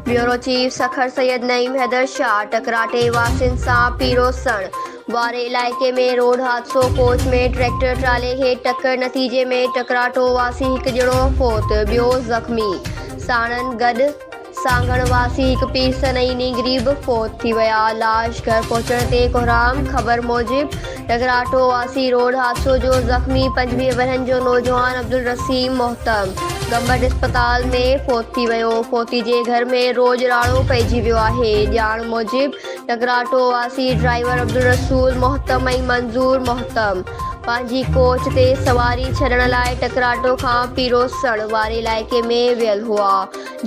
Bureau chief Sukkur Syed Naeem Haider Shah ٽڪراٽي واسين سان پيروسڻ واري علائقي ۾ روڊ حادثو ڪوچ ۾ ٽريڪٽر ٽرالي کي ٽڪر نتيجي ۾ ٽڪراٽو واسي هڪ ڄڻو فوت ٻيو زخمي ساڻن گڏ سانگهڙ واسي هڪ پيرسن ۽ نينگري به فوت ٿي ويا، لاش گهر پهچڻ تي ڪهرام، خبر موجب ٽڪراٽو واسي روڊ حادثو جو زخمي 25 ورهين جو نوجوان عبدالرسيم محتم گمبٽ اسپتال ۾ فوت ٿي ويو، فوتي جي گهر ۾ روڄ راڙو پئجي ويو آهي، ڄاڻ موجب ٽڪراٽو واسي ڊرائيور عبدالرسول محتم ۽ منظور محتم پنهنجي ڪوچ تي سواري ڇڏڻ لاء ٽڪراٽو کان پيروسڻ واري علائقي ۾ ويل هئا.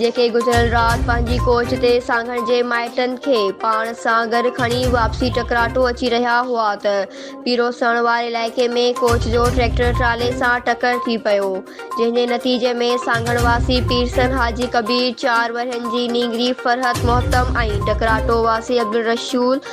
جيڪي گذريل رات پنهنجي ڪوچ تي سانگهڙ جي مائٽن کي پاڻ سان گڏ کڻي واپسي ٽڪراٽو اچي رهيا هئا ته پيروسڻ واري علائقي ۾ ڪوچ جو ٽريڪٽر ٽرالي سان ٽڪر ٿي پيو جنهن جي نتيجي ۾ سانگهڙ واسي پيرسن حاجي ڪبير چار ورهين جي نينگري فرحت محتم ۽ ٽڪراٽو واسي عبدالرسول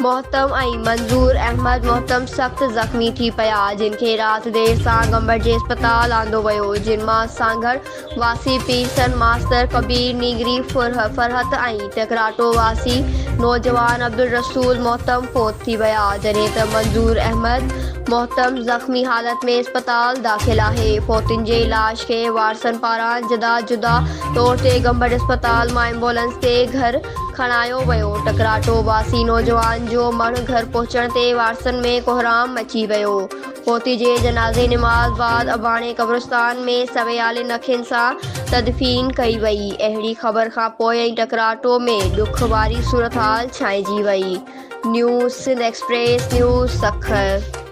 محتم ۽ منظور احمد محتم سخت زخمي ٿي پيا جن کي رات دير سان گمبٽ جي اسپتال آندو ويو جن مان سانگهڙ واسي پيرسن ماستر ڪبير نينگري فرحت ۽ ٽڪراٽو واسي نوجوان عبدالرسول محتم فوت ٿي ويا جڏهن ته منظور احمد محتم زخمي حالت ۾ اسپتال داخل آهي فوتين جي لاش کي وارثن پاران جدا جدا طور تي گمبٽ اسپتال مان ايمبولنس تي گهر کڻايو ويو ٽڪراٽو واسي نوجوان جو مڙهه گهر پهچڻ تي وارثن ۾ ڪهرام مچي ويو. فوتي جي جنازي نماز بعد اباڻي قبرستان ۾ سويالين اکين سان تدفين ڪئي وئي. اهڙي خبر کان پوء ۽ ٽڪراٽو ۾ ڏک واري صورتحال ڇانئجي وئي. News Sindh express news Sukkur.